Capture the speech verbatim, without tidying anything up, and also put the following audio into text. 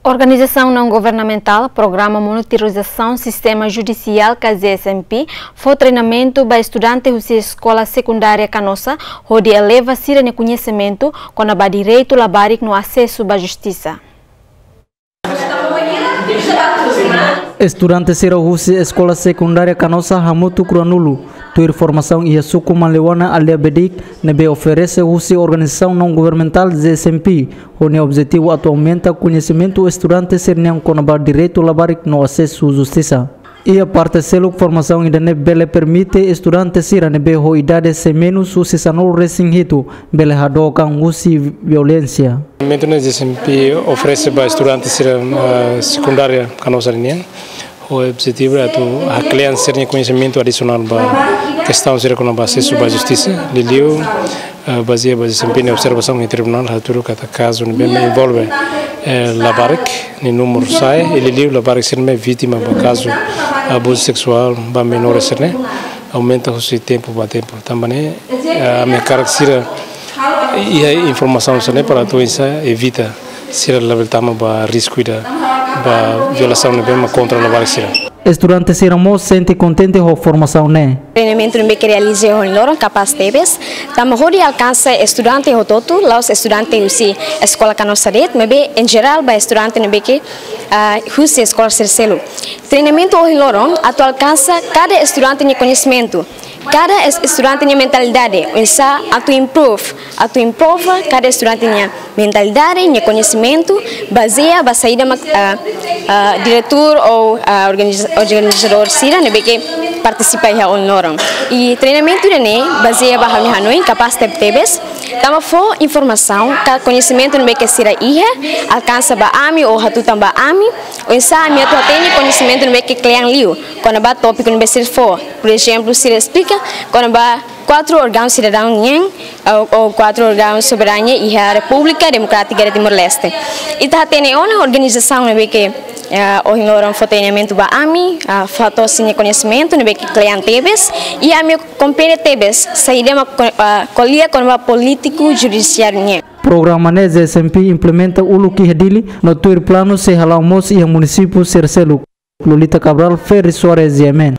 Organizasaun naun-governamentál Programa Monitorizasaun Sistema Judisiál ka Z S M P fó treinamentu ba estudante husi eskola sekundária Canossa, hodi eleva sira-nia koñesimentu kona-ba direitu labarik no asesu ba justisa. Estudante sira husi eskola sekundária Canossa hamutuk ruanulu, tuir formasaun iha suku Malewana, aldeia Bedik, ne'ebé oferese husi organizasaun naun-governamentál Z S M P, ho nia objetivu atu aumenta koñesimentu estudante sira-nian kona-ba direitu labarik no asesu justisa. Iha parte seluk, formasaun ida-ne'e bele permite estudante sira ne'ebé ho idade sei menus husi sanulu resin hitu bele hadook an husi violénsia. Momentu ne'e Z S M P oferese ba estudante sira, ah, sekundária Canossa nian, ho objetivu atu haklean sira-nia koñesimentu adisionál ba kestaun sira kona-ba asesu ba justisa, liuliu, ah, bazeia ba Z S M P nia observasaun iha tribunál, hatudu katak kazu ne'ebé envolve, eh, labarik nia númeru sa'e, i liuliu labarik sira ne'ebé vítima ba kazu abuzu seksuál ba menores sira-ne'e aumenta husi tempu ba tempu. Tanba ne'e, eh, ami hakarak sira iha informasaun sira-ne'e para atu oinsá evita sira labele tama ba risku ida ba violasaun ne'ebé mak kontra labarik sira. Estudante sira mós sente kontente ho formasaun ne'e. Treinamentu ne'ebé ke realiza ohin loron kapás tebes, tanba hodi alkansa estudante hotu-hotu, la'ós estudante husi eskola Canossa de'it, maibé en jerál ba estudante ne'ebé ke, ah, husi eskola sira seluk. Treinamentu ohin loron atu alkansa kada estudante nia koñesimentu, kada es-, estudante nia mentalidade, oinsá atu improve, atu improva kada estudante nia mentalidade, nia koñesimentu, bazeia ba saida mak, ah, ah, diretór ou, ah, organiza-, organizadór sira ne'ebé ke partisipa iha ohin loron. I treinamentu ida-ne'e bazeia ba ha'u-nia hanoin kapás tebetebes, tanba fó informasaun ka koñesimentu ne'ebé ke sira iha, alkansa ba ami ou hatutan ba ami, oinsá ami atu hatene koñesimentu ne'ebé ke kle'an liu kona-ba tópiku ne'ebé sira fó. Por ezemplu, sira esplika kona-ba kuatru órgaun sidadaun nian, ou, ou kuatru órgaun soberania iha Repúblika Demokrátika de Timor-Leste. Ita hatene ona organizasaun ne'ebé ke, ah, ohin loron fó treinamentu ba ami, ah, fó hato'o sira-nia koñesimentu ne'ebé ke kle'an tebes, i ami komprende tebes saida mak ko-, ah, ko'alia kona-ba polítiku judisiáriu nian. Programa ne'e Z S M P implementa uluk iha Dili, no tuir planu sei hala'o mós iha munisípiu sira seluk. Lolita Cabral, Ferry Soares, G M N.